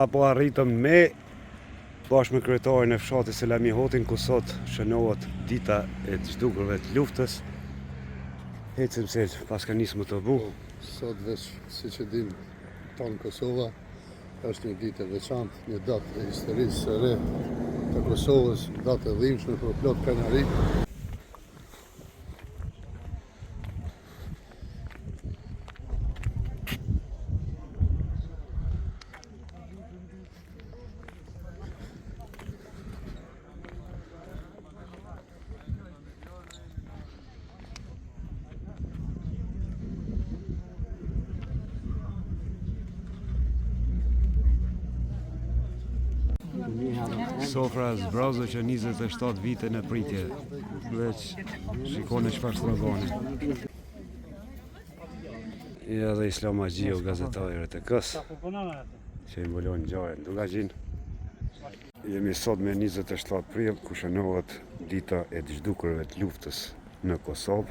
Sapo arritëm me bashkë me kryetarin e fshatit Selami Hotin, ku sot shënohet dita e të zhdukurve të luftës. Ecim se paska nisë me të bu. Po, sot veç, siç e din, tanë Kosova, është një ditë e veçantë, një datë e historisë së re të Kosovës, datë e dhimbshme për plot krenari. Sofra e zbrazur që 27 vite në pritje. Veç shikoni çfarë slogani. Ja dhe Islam Haxhiu, gazetari i RTK-s, që i mbulon ngjarjen në Dukagjin. Jemi sot me 27 prill, ku shënohet dita e të zhdukurve të luftës në Kosovë.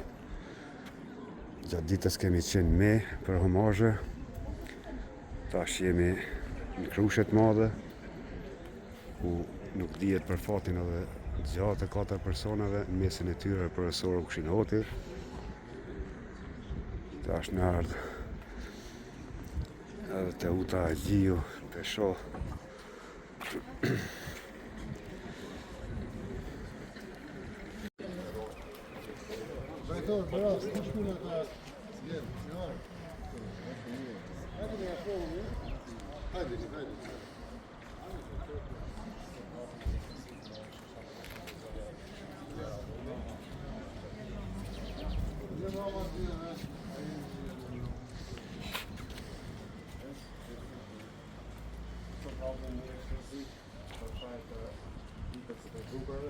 Gjatë ditës kemi qenë me për homazhe. Tash jemi në Krushë të Madhe, ku nuk dihet për fatin edhe 64 personave, në mesin e tyre profesor Ukshin Hoti. Tash na ardhë edhe Teuta Haxhiu, të shoh. Drejtor, beras, ku shkuna ta vjen, jo. Hajde, hajde.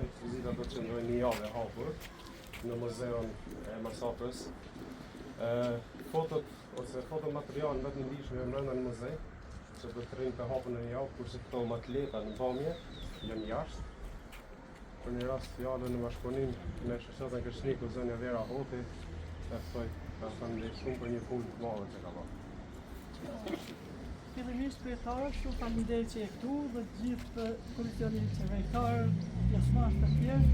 Ekspozita do të qëndrojë një javë e hapur në muzeun e masakrës. Fotot ose fotomaterial më të ndryshme brenda në muze, që do të rrinë të hapur në një javë, kurse këto më të lehta në pamje janë jashtë. Për një rast fjalën në bashkëpunim me shoqatën Kërçniku zonja Vera Hoti, e ftoj ta falënderoj shumë për një punë të madhe që ka bërë. Fillimisht kryetar, shumë faleminderit që je këtu dhe të gjithë komisionin qeveritar, pjesëmarrës të tjerë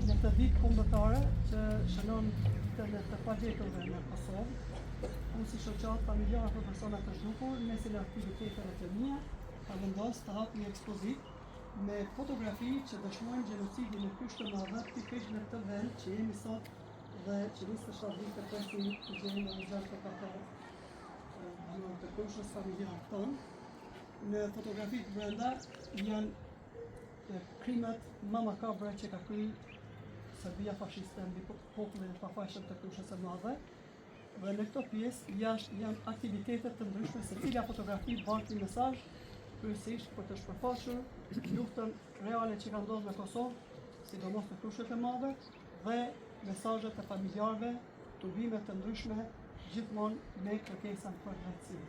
në këtë ditë kombëtare që shënon ditën e të pagjeturve në Kosovë. Unë si shoqatë familjare për persona të zhdukur, në mesin e aktiviteteve të mia, kam vendosur të hap një ekspozitë me fotografi që dëshmojnë gjenocidin në Krushë të Madhe, pikërisht në këtë vend që jemi sot dhe që 27 vite presim të gjejmë edhe 64 banorë të Krushës familjarë tonë. Në fotografitë brenda janë krimet më makabre që ka kry Serbia fashiste mbi popullin e pafajshëm të Krushës së Madhe. Dhe në këto pjesë jashtë janë aktivitete të ndryshme, secila fotografi bart një mesazh kryesisht për të shpërfaqur luftën reale që ka ndodhur në Kosovë, sidomos në Krushë të Madhe, dhe mesazhe të familjarëve, tubime të ndryshme, gjithmonë me kërkesën për drejtësi.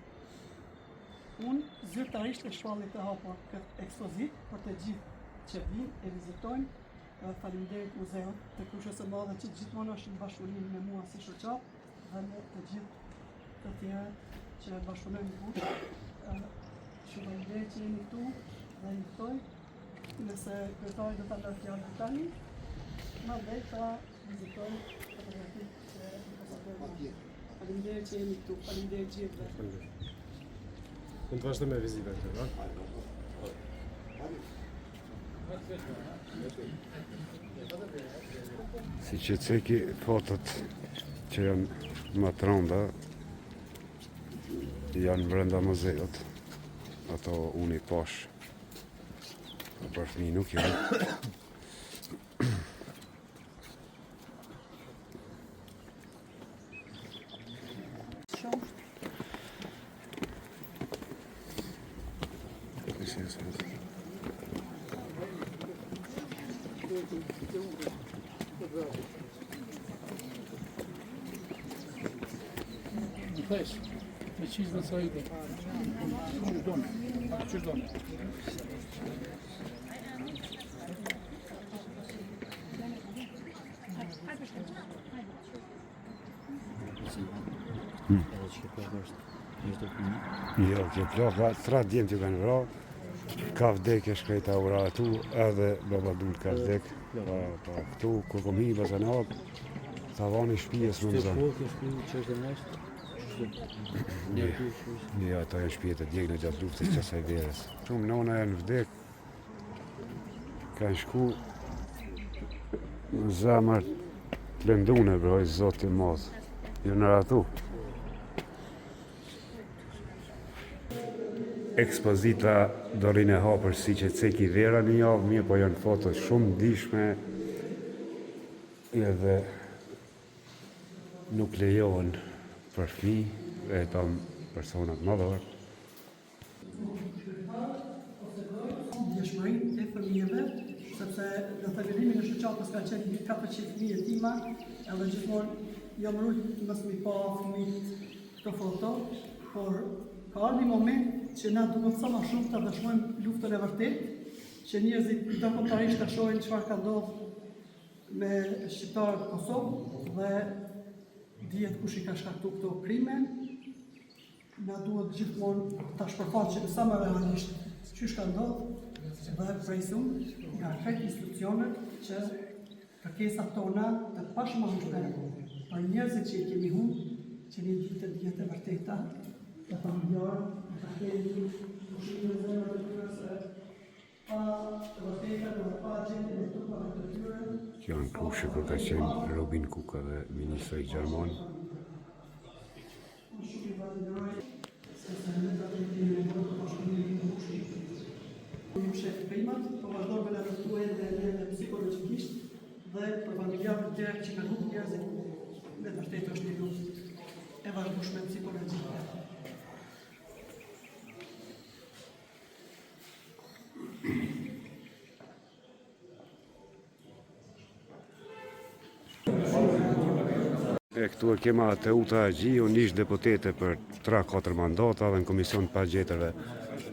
Unë zyrtarisht e shpalli të hapur këtë ekspozitë për të gjithë që vinë e vizitojnë. Faleminderit Muzeut të Krushës së Madhe që gjithmonë është në bashkëpunim me mua si shoqatë dhe me të gjithë të tjerët që bashkëpunojnë ngushtë. Shumë faleminderit që jeni këtu dhe ju ftoj nëse kryetari do ta marrë fjalën tani, mandej ta vizitojmë fotografitë që i posedojmë. Faleminderit që jeni këtu, faleminderit gjithëve. Faleminderit. Mund të vazhdojmë me vizitën këtu, a? Siç e ceki fotot që janë më të rënda, janë brenda muzeut. Ato unë i pash, për fëmijë nuk janë. Thash, me qizë në sajde. Qysh doni? Qysh doni? Jo, kjo plaka, tre djemë që kanë vra. Ka vdek e shkreta u rahatu, edhe baba Dul ka vdek. Po, po, këtu, kur kom hi bazanat, tavani shpijës më mëzon. Ku ke shpi që është e mështë? Një, një ato janë shpijet e djegna gjatë luftës që asaj verës. Shumë nona janë vdek, kanë shku në zemër të lëndune, bre, zoti i madh. Janë rahatu. Ekspozita do rrinë e hapur siç e ceki vera një javë, mirëpo janë foto shumë ndishme edhe nuk lejohen për fëmijë, vetëm personat madhor. Ndjeshmërinë e fëmijëve, sepse në themelimin e shoqatës kanë qenë mbi 400 fëmijë jetima, edhe gjithmonë jam rujt mos mi pa fëmijët këto foto, por ka ardhur një moment që na duhet sa më shumë të dëshmojmë luftën e vërtetë, që njerëzit ndërkombëtarisht të shohin çfarë ka ndodhur me shqiptarët në Kosovë dhe dihet kush i ka shkaktuar këto krime. Na duhet gjithmonë ta shpërfaqim sa më realisht qysh ka ndodhur dhe presim nga krejt institucionet që Kërkesat tona të pashmangshme për njerëzit që i kemi humb, që një ditë të dihet e vërteta, të familjarët ta kenë pushimin në zemrat e tyre se pa të vërtetën dhe pa gjetjen e trupave të tyre. Kjo në Krushë kur ka qenë Robin Kuka dhe ministri gjerman. Unë shumë i falënderoj sepse në të kemi bërë të bashkëpunimin të ngushtë. Unë mshef krimet, po vazhdon me na luftu ende neve psikologjikisht dhe për familjarët direkt që kanë humbur njerëzit, me të vërtetë është një luftë e vazhdueshme psikologjike. E këtu e kema Teuta Haxhiun, ish deputete për 3-4 mandata dhe në komision të pagjeturve.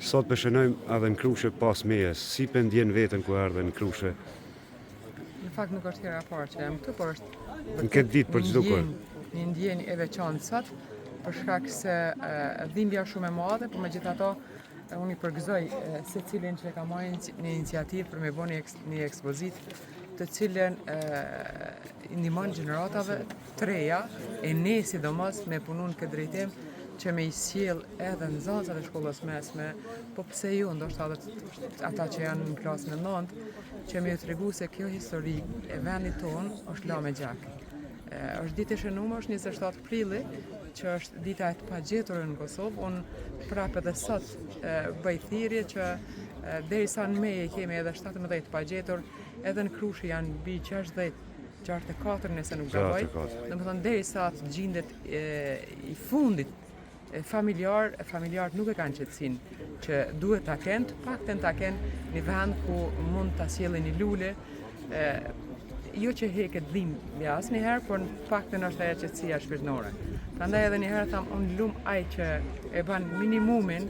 Sot pe shënojmë edhe në Krushë pas Mejës. Si pe ndjen veten ku erdhe në Krushë? Në fakt nuk është hera e parë që jam këtu, por është në këtë ditë për t'zhdukur. Një ndjenjë e veçantë sot, për shkak se dhimbja është shumë e madhe, por megjithatë Unë i përgëzoj secilin që e ka marrë një iniciativë për me bo një, një ekspozitë të cilën i ndihmon gjeneratave të reja e ne sidomos me punu në këtë drejtim që me i sjell edhe nxënësat e shkollës mesme, po pse jo, ndoshta edhe ata që janë në klasën e 9, që me ju tregu se kjo histori e vendit tonë është la me gjak. Është ditë e shënuar, është 27 prilli, që është dita e të pagjeturve në Kosovë. Unë prapë edhe sot bëj thirrje që derisa në Mejë kemi edhe 17 të pagjetur, edhe në Krushë janë mbi 60 64 nëse nuk gaboj. Domethënë derisa të gjindet i fundit familjar, familjarët nuk e kanë qetësinë që duhet ta kenë, të paktën ta kenë një vend ku mund ta sjellin një lule, e, jo që heket dhimbja asnjëherë, por të paktën është ajo qetësia shpirtërore. Prandaj edhe një herë tham unë lum ai që e ban minimumin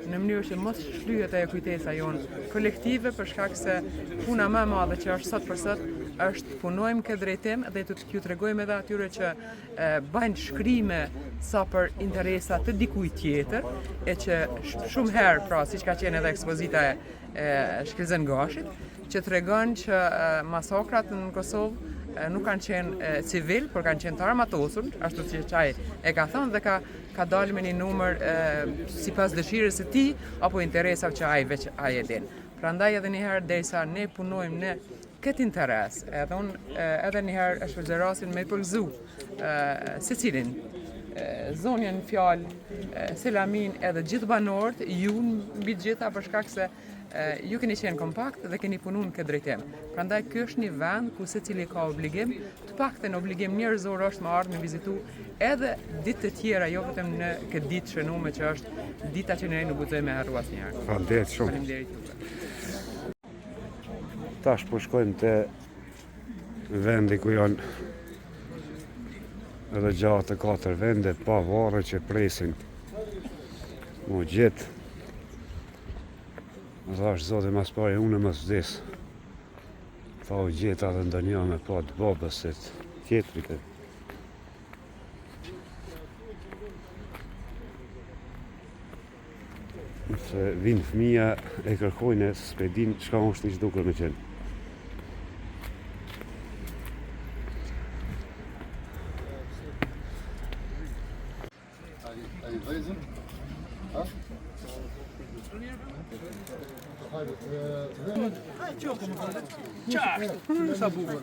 në mënyrë që mos shlyhet ajo kujtesa jonë kolektive për shkak se puna më e madhe që është sot për sot është të punojmë këtë drejtim dhe të t'ju tregojmë edhe atyre që bajnë shkrime sa për interesa të dikujt tjetër, e që shumë herë, pra, siç ka qenë edhe ekspozita e, e Shkëlzen Gashit, që tregon që masakrat në Kosovë nuk kanë qenë civil, por kanë qenë të armatosur, ashtu siç ai e ka thënë dhe ka ka dalë me një numër sipas dëshirës së tij apo interesave që ai veç ai e din. Prandaj edhe një herë derisa ne punojmë në këtë interes, edhe unë edhe një herë e shfrytëzoj rastin me përgëzu secilin, zonjën në fjalë, Selamin edhe gjithë banorët, ju mbi të gjitha për shkak se ju keni qenë kompakt dhe keni punu në këtë drejtim. Prandaj ky është një vend ku secili ka obligim, të paktën obligim njerëzor është me ardhë me vizitu edhe ditë të tjera, jo vetëm në këtë ditë shënume që është dita që ne nuk guxojmë me harru asnjëherë. Faleminderit shumë. Faleminderit juve. Tash po shkojmë te vendi ku janë edhe 64 vende pa varre që presin mu gjetë. Dhashtë Zoti mas pari unë mos vdes. Pa u gjetë edhe ndonjë me pa të babës e të tjetrit e. se vijnë fëmija e kërkojnë e s'pe din çka është i zhdukur me qenë. Ai vëzën? Ha? Qa, sa bukur.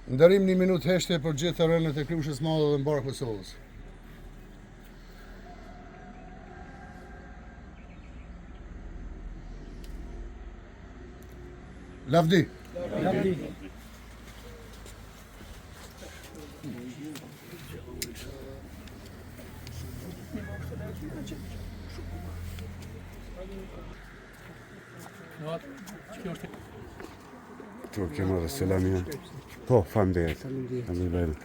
Nderim një minutë heshtje për gjithë të rënët e Krushës Madhe dhe mbarë Kosovës. Lavdi. Lavdi. Këtu kemi edhe Selaminë. Po, faleminderit. Faleminderit.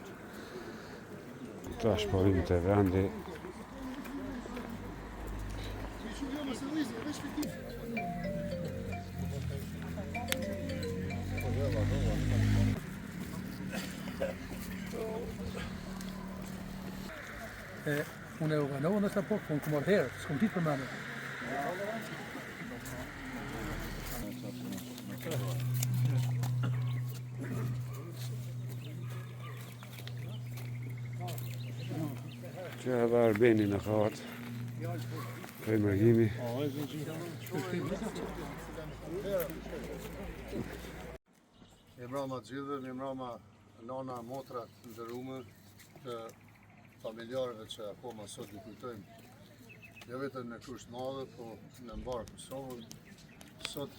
Tash po vim te vendi. E, unë e u ganova ndoshta po, po unë kum ardh herë, s'kum ditë për mene. Që edhe Arbeni në katë, prej mërgimi. Mirëmbrama të gjithëve, mirëmbrama nana, motra të nderume të familjarëve që akoma sot i kujtojmë jo vetëm në Krushë të Madhe, po në mbarë Kosovën. Sot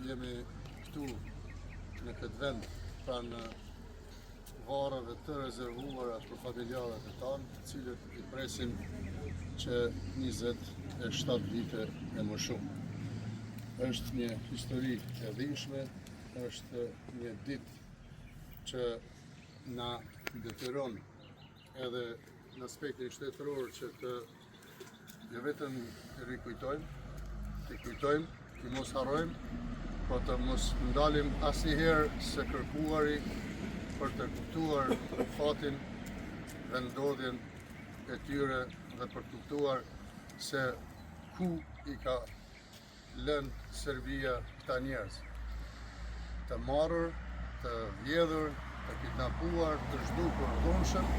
jemi këtu në këtë vend pranë varreve të rezervuara për familjarët e tanë, të cilët i presim që 27 vite e më shumë. Është një histori e dhimbshme, është një ditë që na detyron edhe në aspektin shtetëror që të jo vetëm të rikujtojmë, të kujtojmë, të mos harrojmë, po të mos ndalim asnjëherë së kërkuari për të kuptuar fatin, vendndodhjen e tyre dhe për të kuptuar se ku i ka lënë Serbia këta njerëz. Të marrur, të vjedhur, të kidnapuar, të zhdukur dhunshëm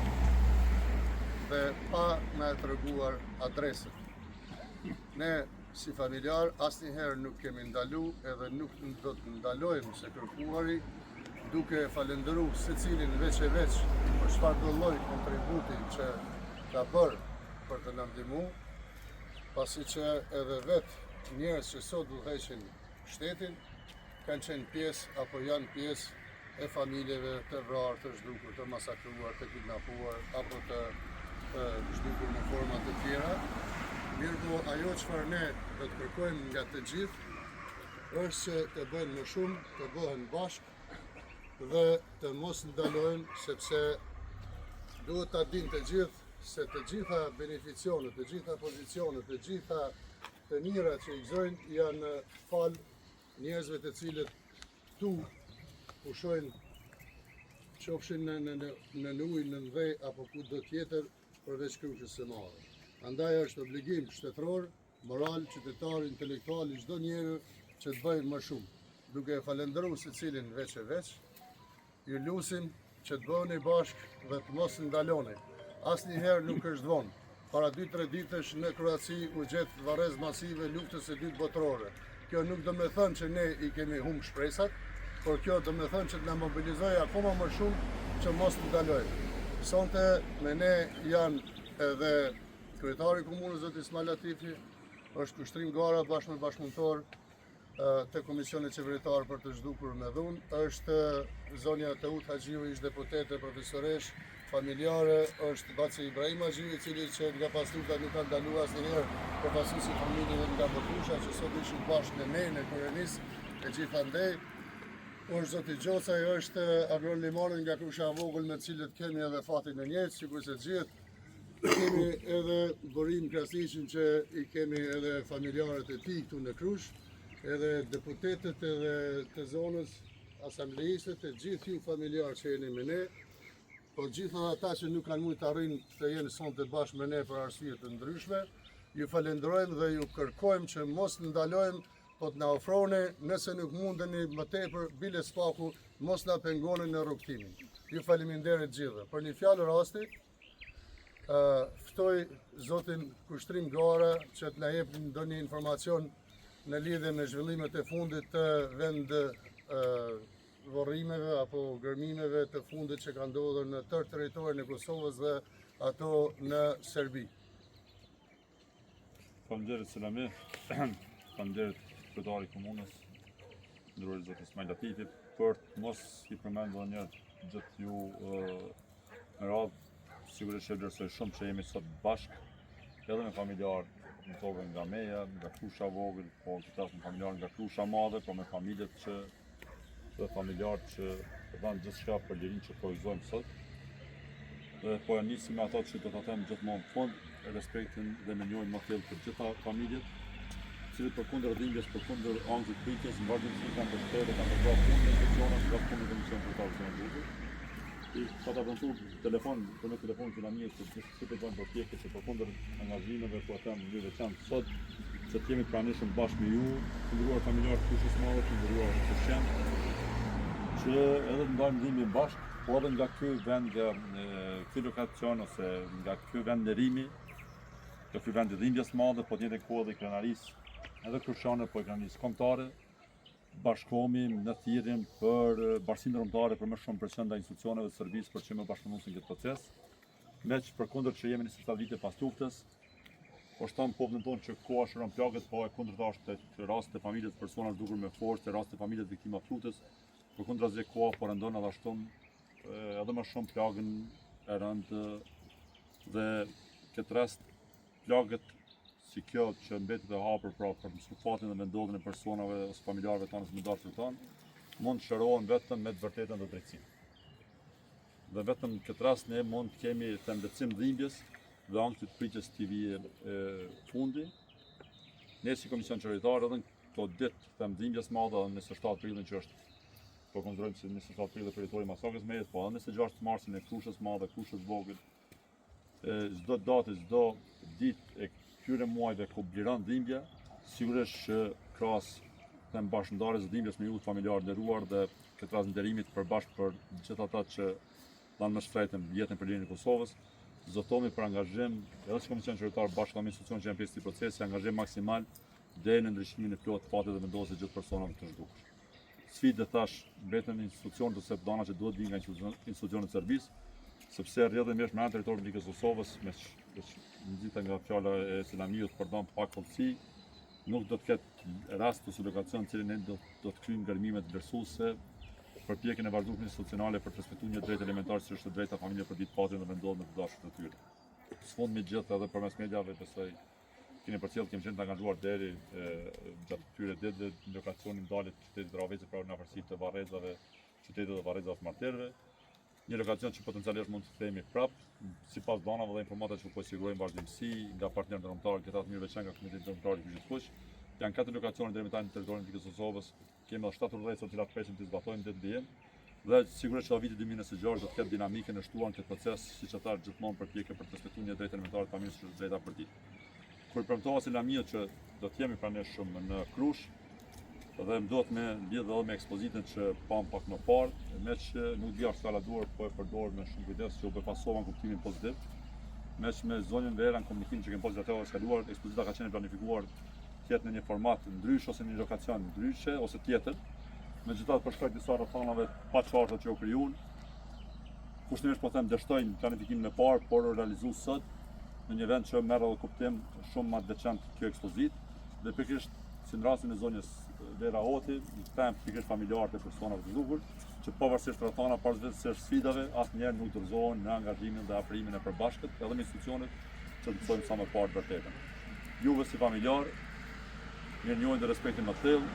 dhe pa na e treguar adresën. Ne si familjar asnjëherë nuk kemi ndalu edhe nuk do të ndalojmë së kërkuari duke falënderu secilin veç e veç për çfarëdo lloj kontributi që ka bërë për të na ndihmu, pasi që edhe vetë njerëz që sot udhëheqin shtetin kanë qenë pjesë apo janë pjesë e familjeve të vrarë, të zhdukur, të masakruar, të kidnapuar apo të, të zhdukur në forma të tjera. Mirëpo, ajo çfarë ne do të kërkojmë nga të gjithë është që të bëjnë më shumë, të bëhen bashkë dhe të mos ndalojnë sepse duhet ta dinë të gjithë se të gjitha beneficionet, të gjitha pozicionet, të gjitha të mirat që i gëzojnë janë falë njerëzve të cilët këtu pushojnë qofshin në në në në në ujë, në dhe apo kudo tjetër përveç Krushës së Madhe. Andaj është obligim shtetëror, moral, qytetar, intelektual i çdo njeriu që të bëjë më shumë. Duke e falënderuar secilin veç e veç, Ju lusim që të bëheni bashkë dhe të mos ndaloni. Asnjëherë nuk është vonë. Para 2-3 ditësh në Kroaci u gjet varrezë masive luftës së dytë botërore. Kjo nuk do me thënë që ne i kemi humb shpresat, por kjo do me thënë që të na mobilizojë akoma më shumë që mos të ndalojmë. Sonte me ne janë edhe kryetari i komunës zoti Ismail Latifi, është Kushtrim Gara bashkë me bashkëpunëtor, të Komisionit Qeveritar për të zhdukur me dhunë, është zonja Teutë Haxhiu, ish deputete, profesoreshë, familjare, është Baci Ibrahim Haxhiu, i cili që nga paslufta nuk ka ndaluar asnjëherë përfaqësues i familjeve nga Bërkusha, që sot ishin bashkë me ne në Korenis, e gjithandej. Është zoti Gjocaj, është Agron Limani nga Krusha e Vogël me të cilët kemi edhe fatin e njëjtë, sikurse të gjithë. Kemi edhe Burim Krasniqin që i kemi edhe familjarët e tij këtu në Krushë, edhe deputetët edhe të zonës, asambleistët e gjithë ju familjarë që jeni me ne, por gjithë edhe ata që nuk kanë mujtë të arrijnë të jenë sonte bashkë me ne për arsye të ndryshme, ju falenderojmë dhe ju kërkojmë që mos ndalojmë po të na ofroni, nëse nuk mundeni më tepër, bile s'paku, mos na pengoni në rrugëtimin. Ju faleminderit gjithëve. Për një fjalë rasti, ftoj zotin Kushtrim Gara që të na jep ndonjë informacion në lidhje me zhvillimet e fundit të vend vorrimeve apo gërmimeve të fundit që kanë ndodhur në tërë territorin e Kosovës dhe ato në Serbi. Faleminderit Selami, faleminderit kryetari i komunës, nderuari zoti Ismail Latifi, për të mos i përmendur edhe njëherë gjithë ju me radhë, sigurisht që vlerësoj shumë që jemi sot bashkë, edhe me familjarë në tove nga Meja, nga Krusha Vogël, po këtë rast me familjarë nga Krusha Madhe, po me familjet që dhe familjarët që dhanë gjithçka për lirinë që po gëzojmë sot. Dhe po e nisim me ato që do ta them gjithmonë në fund, respektin dhe mirënjohjen më thellë për gjitha familjet, të cilët përkundër dhimbjes, përkundër ankthit pritjes, në vazhdimësi kanë mbështetur dhe kanë përkrahur punën e institucioneve, nga punën e Komisionit Qeveritar të Zhdukur. I pata premtuar telefon, përmes telefonit të Lamijes, që gjithsesi të bëjmë përpjekje që përkundër angazhimeve, po e them në mënyrë veçantë sot, që të jemi të pranishëm bashkë me ju, të nderuar familjarë të Krushës Madhe, të nderuar krushianë, që edhe të ndajmë dhimbjen bashkë, po edhe nga ky vend, nga ky lokacion ose nga ky vend nderimi, nga ky vend i dhimbjes së madhe, po të njëjtën kohë edhe i krenarisë, edhe krushiane, po i krenarisë kombëtare, bashkohemi në thirrjen për bashkësinë ndërkombëtare për më shumë presion ndaj institucioneve të Serbisë për që më bashkëpunuar në këtë proces. Meqë përkundër që jemi 27 vite pas luftës, po shton popullin tonë që koha shëron plagët, po e kundërta është te rastet e familjes të personave zhdukur me forcë, te rastet e familjes viktima të luftës, përkundrazi koha po rëndon edhe shton edhe më shumë plagën e rëndë dhe këtë rast plagët si kjo që mbetet e hapur pra për mësu fatin dhe vendndodhjen e personave ose familjarëve tanë ose më dashur tanë, mund të shërohen vetëm me të vërtetën dhe drejtësinë. Dhe vetëm në këtë rast ne mund të kemi them lehtësim dhimbjes dhe ankthit të pritjes t'i vijë fundi. Ne si komision qeveritar edhe në këto ditë them dhimbjes madhe edhe në 27 prillin që është po konsiderojmë si 27 prilli përjetori i masakrës Mejës, po edhe 26 marsin e Krushës Madhe, Krushës Vogël, çdo datë, çdo ditë e këtyre muajve ku bliron dhimbja, sigurisht që krahas them bashkëndarjes së dhimbjes me ju familjarë të nderuar dhe këtë rast nderimit përbashkët për gjithë ata që dhanë më shtrenjtën jetën për lirinë e Kosovës, zotohemi për angazhim edhe si komision qeveritar bashkë me institucionet që janë pjesë të këtij procesi, angazhim maksimal deri në ndriçimin e plotë të fatit dhe vendndodhjes së gjithë personave të zhdukur. Sfidë thash mbeten institucionet ose të dhënat që duhet të vinë nga institucionet e Serbisë, sepse rrjedhimisht në territorin e Republikës së Kosovës, me që nxita nga fjala e Selamiut për dhënë pak hollësi, nuk do të ketë rast ose lokacion në cilin ne do, do të kryejmë gërmimet vlerësuese përpjekjen e vazhdueshme institucionale për të respektuar një drejtë elementare si është e drejta e familjes për ditë fatin dhe vendndodhjen e të dashur të tyre. Së fundmi gjithë edhe përmes mediave besoj keni përcjellë, kemi qenë të angazhuar deri gjatë këtyre ditëve në lokacionin dalje të qytetit të Rahovecit, pra në afërsi të varrezave, qytetit dhe varrezave të martirëve. Një lokacion që potencialisht mund të themi prap, sipas dhanave dhe informatave që po sigurojmë vazhdimësi nga partnerët ndërkombëtarë, këtë rast mënyrë veçantë nga Komiteti Ndërkombëtar i Kryqit të Kuq. Janë katër lokacione deri më tani në territorin e Republikës së Kosovës, Kemi edhe 7 urdhëresa të cilat presim të zbatojmë ditët në vijim. Dhe sigurisht që viti 2026 do të ketë dinamikën e shtuar në këtë proces, siç e thash gjithmonë përpjekje për të respektuar një drejtë elementare të familjes që është drejta për ditë. Kur premtova Selamiut që do të jemi pranishëm në Krushë, dhe më duhet me lidhë edhe me ekspozitën që pam pak më parë, meqë nuk di a është fjala e duhur, po e përdor me shumë kujdes që u befasova në kuptimin pozitiv, meqë me zonjën Vera në komunikim që kemi pasur gjatë javës së kaluar, ekspozita ka qenë e planifikuar të jetë në një format ndryshe ose në një lokacion ndryshe ose tjetër. Megjithatë për shkak disa rrethanave të paqarta që u krijuan, kushtimisht po them dështoi në planifikimin e parë, por u realizu sot në një vend që merr edhe kuptim shumë më të veçantë kjo ekspozitë dhe pikërisht si në rastin e zonjës Vera Hoti, i them pikërisht familjarët e personave të zhdukur, që pavarësisht rrethanave, pavarësisht sfidave, asnjëherë nuk dorëzohen në angazhimin dhe afrimin e përbashkët edhe me institucionet që të mësojmë sa më parë të vërtetën. Juve si familjar, mirënjohjen dhe respektin më të thellë,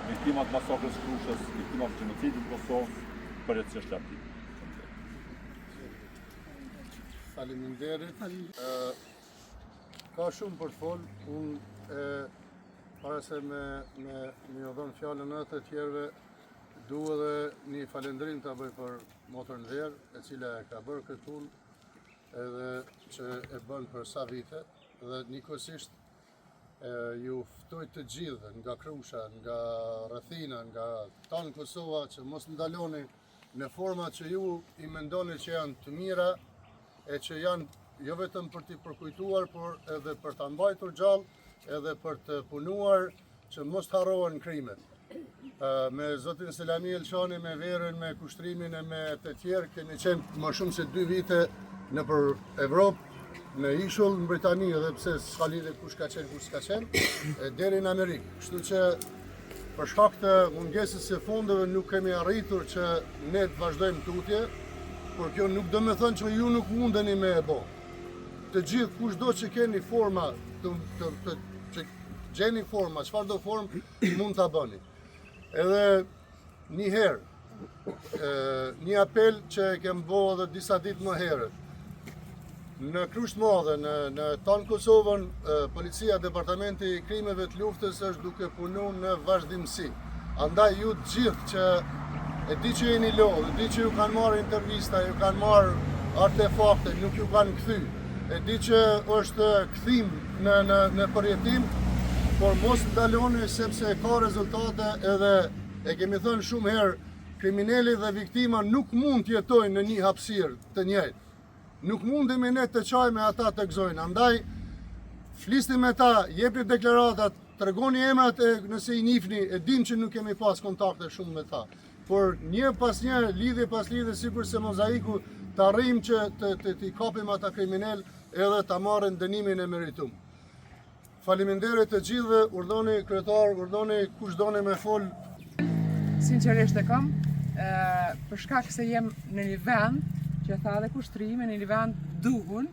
viktimat e masakrës së Krushës, viktimat e gjenocidit në Kosovë, përjetësisht lavdi. Faleminderit. Ka shumë për të folë, unë e, para se me, me, me ju dhënë fjalën edhe të tjerëve, du edhe një falënderim ta bëj për motrën Verë, e cila e ka bërë këtë punë, edhe që e bën për sa vite, dhe njëkohësisht e, ju ftoj të gjithë nga Krusha, nga Rrethina, nga tanë Kosova, që mos ndaloni në forma që ju i mendoni që janë të mira e që janë jo vetëm për t'i përkujtuar, por edhe për ta mbajtur gjallë, edhe për të punuar që mos të harrohen krimet. Me zotin Selami Elshani, me Verën, me Kushtrimin e me të tjerë, kemi qenë më shumë se dy vite nëpër Evropë, në ishull në Britani, edhe pse s'ka lidhje kush ka qenë, kush s'ka qenë, e deri në Amerikë. Kështu që për shkak të mungesës së fondeve nuk kemi arritur që ne të vazhdojmë tutje, por kjo nuk do me thënë që ju nuk mundeni me e bo. Të gjithë kushdo që keni forma të, të, të, që gjeni forma, çfarëdo formë mund ta bëni. Edhe një herë, një apel që e kem bo edhe disa ditë më herët. Në Krushë të Madhe, në, në tanë Kosovën, Policia, Departamenti i Krimeve të Luftës është duke punu në vazhdimësi. Andaj ju të gjithë që e di që jeni lodhë, e di që ju kanë marrë intervista, ju kanë marrë artefakte, nuk ju kanë kthy. E di që është kthim në, në, në përjetim, por mos ndaloni sepse ka rezultate edhe E kemi thënë shumë herë, krimineli dhe viktima nuk mund të jetojnë në një hapësirë të njëjtë. Nuk mundemi ne të qajmë e ata të gëzojnë. Andaj, flisni me ta, jepni deklaratat, tregoni emrat e nëse i njihni, e dim që nuk kemi pas kontakte shumë me ta. Por një pas një, lidhje pas lidhje, sikurse mozaiku, të arrijmë që të, të, t'i kapim ata kriminel edhe ta marrin dënimin e meritum. Faleminderit të gjithëve, urdhoni kryetar, urdhoni kush doni me fol. Sinqerisht e kam, për shkak se jem në një vend, që tha edhe Kushtrimi, në një vend duhun,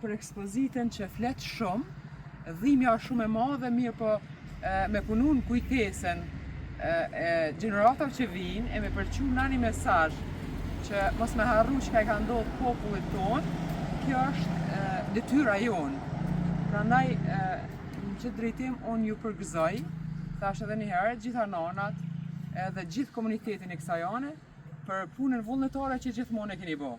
për ekspozitën që flet shumë, dhimbja është shumë e madhe, mirëpo me punu në kujtesën e gjeneratave që vijnë, e me përçu na një mesazh që mos me harru çka i ka ndodhë popullit tonë, kjo është detyra jonë. Prandaj, në qët drejtim, unë ju përgëzoj, thash edhe një herë, gjitha nanat, edhe gjithë komunitetin e kësaj ane, për punën vullnetare që gjithmonë e keni bo.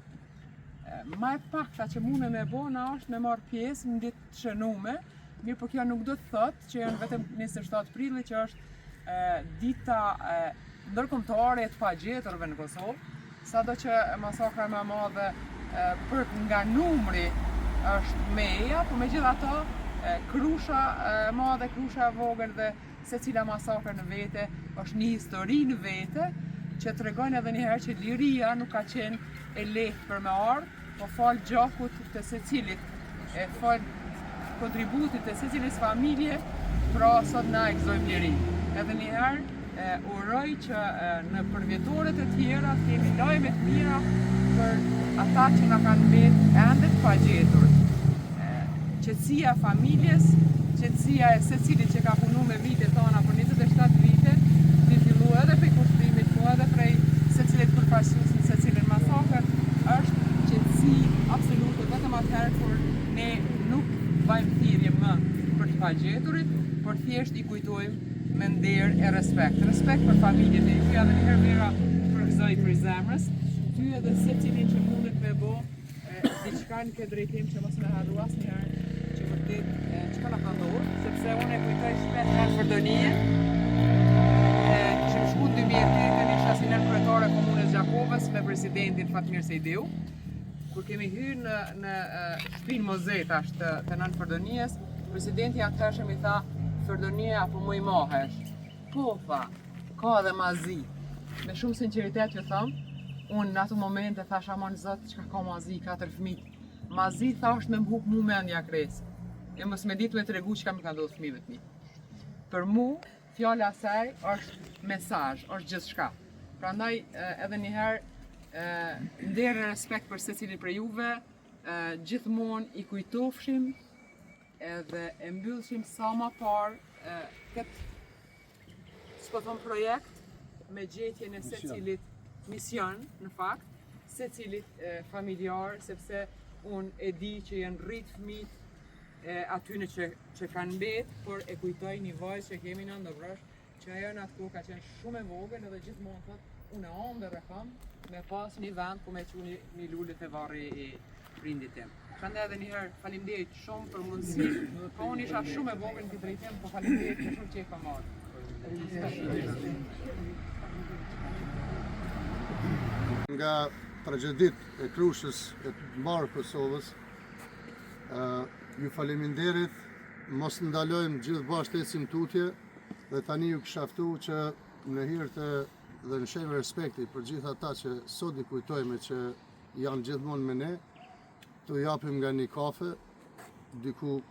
Ma e pakta që mundem me bo, na është me marrë pjesë në ditë të shënume, mirëpo kjo nuk do të thotë që janë vetëm 27 prilli që është e, dita e, ndërkombëtare e të pagjeturve në Kosovë, sado që masakra më e madhe e, për nga numri është Meja, po megjithatë Krusha e madhe, Krusha e vogël dhe secila masakër në vete është një histori në vete që tregon edhe një herë që liria nuk ka qenë e lehtë për me ardhë, po falë gjakut të secilit, e falë kontributit të secilës familje, pra sot na e gëzojmë lirinë. Edhe një herë, uroj që në përvjetoret e tjera të kemi lajme të mira për ata që na kanë mbet ende të pagjetur. Qetësia e familjes, qetësia e secilit që ka punu me vite tana për 27 vite, tu fillu edhe prej Kushtrimit, po edhe prej secilit përfaqësues në secilën masakër, është qetësi absolute vetëm atëherë kur ne nuk bëjmë thirrje më për të pagjeturit, por thjesht i kujtojmë me nder e respekt. Respekt për familjet e juaja dhe një herë Vera përgëzoj prej zemrës, ty edhe secilin që mundet me bo diçka në këtë drejtim që mos me harru asnjëherë që vërtet çka na ka ndodhur, sepse unë e kujtoj shpesh në Ferdonije, kishim shku në 2008 isha si nënkryetare e komunës Gjakovës me presidentin Fatmir Sejdiu. Kur kemi hyrë në në shtëpinë muze tash të, të nënë Ferdonijes, presidenti i atëhershëm i tha Ferdonije a po më i mahesh. Po, tha, ka edhe ma zi. Me shumë sinqeritet ju tham, unë në ato momente thash aman zot çka ka ma zi, katër fëmijët. Ma zi tha është me më hup mu mendja krejt. E mos me ditë me tregu çka më ka ndodhur fëmijëve të mi. Për mu, fjala e saj është mesazh, është gjithçka. Prandaj edhe një herë nder e respekt për secilin prej juve, gjithmonë i kujtofshim edhe e mbyllshim sa ma parë këtë s'po thom projekt me gjetjen e secilit mision në fakt, secilit familjar, sepse Unë e di që janë rrit fëmijët e atyne që, që kanë mbet, por e kujtoj një vajzë që kemi në Ndobrosh, që ajo në atë kohë ka qenë shumë e vogël edhe gjithmonë thot, unë ëndërr e kam me pas një vend ku me çu një, një lule te varri i prindit tim. Prandaj edhe një herë faleminderit shumë për mundësinë. Po unë isha shumë e vogël në këtë drejtim, po faleminderit që shumë që e kam marrë. Nga tragjeditë e Krushës e të mbarë Kosovës, ju faleminderit, mos ndalojmë gjithë bashkë të ecim tutje dhe tani ju kisha ftu që në hir të dhe në shenjë respekti për gjithë ata që sot i kujtojmë që janë gjithmonë me ne, t'u japim nga një kafe, diku.